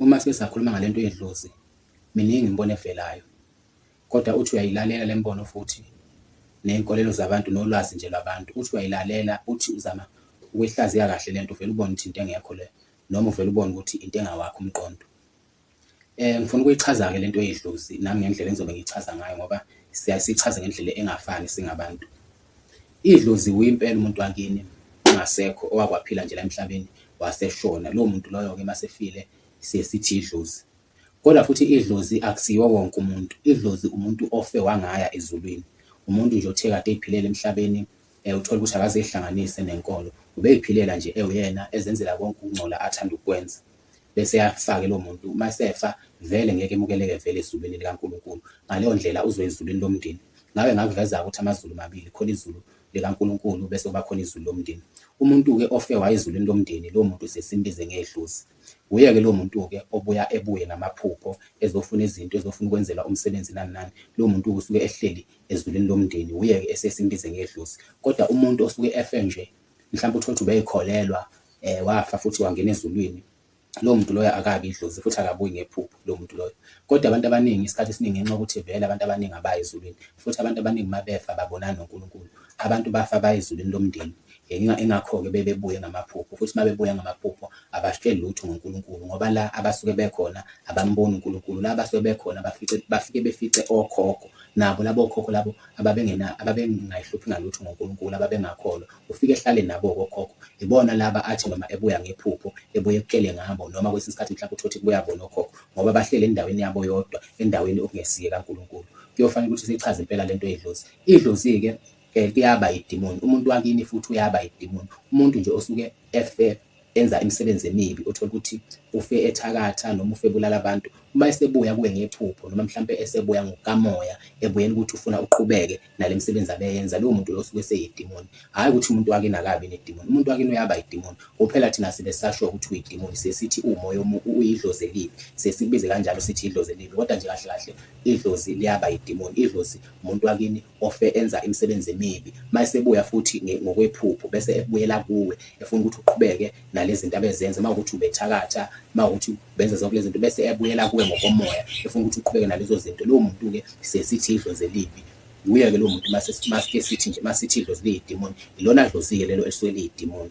Uma sike sakhuluma ngale nto yedlozi, miningi imibono evelayo, kodwa uthi uyayilalela le mibono futhi ney'nkolelo zabantu nolwazi nje lwabantu, uthi uyayilalela uthi uzama ukuyihlaziya kahle le nto uvele ubone ukuthi into engekho le noma uvele ubone ukuthi into engawakho umqondo. Ngifuna ukuyichaza-ke le nto yedlozi nami ngendlela engizobe ngiyichaza ngayo ngoba siyaye siyichaze ngendlela engafani singabantu. Idlozi wuye impela umuntu wakini ongasekho owake waphila nje la emhlabeni waseshona. Lowo muntu loyo-ke uma esefile siye sithi idlozi. Kodwa futhi idlozi akusiwo wonke umuntu, idlozi umuntu ofe wangaya ezulwini. Umuntu nje othe kade ey'philela emhlabeni uthole ukuthi akaze ey'hlanganise nenkolo, ubey'philela nje ewuyena ezenzela konke ukungcola athanda ukukwenza. Bese eyafa-ke lowo muntu, uma esefa vele ngeke emukeleke vele ezulwini likaNkulunkulu. Ngaleyo ndlela uzoya ezulwini lomndeni. Ngake ngakuveza-ke ukuthi amazulu mabili, khona izulu likaNkulunkulu bese kuba khona izulu lomndeni. Umuntu-ke ofe waya ezulwini lomndeni, lowo muntu siye simbize ngedlozi. Wuye-ke lowo muntu-ke obuya ebuye ngamaphupho, ezofuna izinto, ezofuna ukwenzelwa umsebenzi nani nani. Lowo muntu-ke usuke ehleli ezulwini lomndeni, wuye-ke esiye simbize ngedlozi. Kodwa umuntu osuke efe nje, mhlawumbe uthole ukuthi ubeyikholelwa wafa futhi wangena ezulwini, lowo muntu loyo akabi idlozi futhi akabuyi ngephupho lowo muntu loyo. Kodwa abantu abaningi isikhathi esiningi ngenxa yokuthi vele abantu abaningi abayi ezulwini futhi abantu abaningi uma befa babonani noNkulunkulu. Abantu bafa baye ezulwini lomndeni. Ingakho-ke bebebuye ngamaphupho futhi uma bebuya ngamaphupho abasitsheli lutho ngoNkulunkulu ngoba la abasuke bekhona abamboni uNkulunkulu. La abasuke bekhona bafice bafike befice okhokho nabo labo khokho labo ababengena ababengayihluphi ngalutho ngoNkulunkulu ababengakholwa. Ufike ehlale nabo-ke okhokho ibona laba athi noma ebuya ngephupho ebuye ekutshele ngabo noma kwesinye isikhathi mhlawumbe uthole ukuthi kubuya bona okhokho ngoba bahleli endaweni yabo yodwa endaweni okungesiye kaNkulunkulu. Kuyofanele ukuthi siyichaze impela lento yedlozi. Idlozi-ke liyaba idimoni, umuntu wakini futhi uyaba idimoni. Umuntu nje osuke efe enza imisebenzi emibi othola ukuthi ufe ethakatha noma ufe ebulala abantu, uma esebuya kuwe ngephupho noma mhlampe esebuya ngokukamoya ebuyela ukuthi ufuna uqhubeke nale misebenzi abeyenza, lowo muntu lo usuke eseyidimoni. Hhayi ukuthi umuntu wakini akabi nedimoni, umuntu wakini uyaba idimoni. Kuphela thina sibe sisasho ukuthi uyidimoni, siye sithi uwumoya uyidlozi elibi, siye sikubize kanjalo sithi idlozi elibi, kodwa nje kahle kahle idlozi liyaba idimoni. Idlozi umuntu wakini ofe enza imisebenzi emibi, uma esebuya futhi ngokwephupho bese ebuyela kuwe efuna ukuthi uqhubeke nalezi zinto abezenza, uma kuwukuthi ubethakatha, uma kuwukuthi benza zonke lezi zinto bese ebuyela kuwe ngokomoya efuna ukuthi uqhubeke nalezo zinto, lowo muntu-ke siye sithi idlozi elibi. Wuye-ke lowo muntu masike sithi nje masithi idlozi liyidimoni, ilona dlozi-ke lelo elisuke liyidimoni.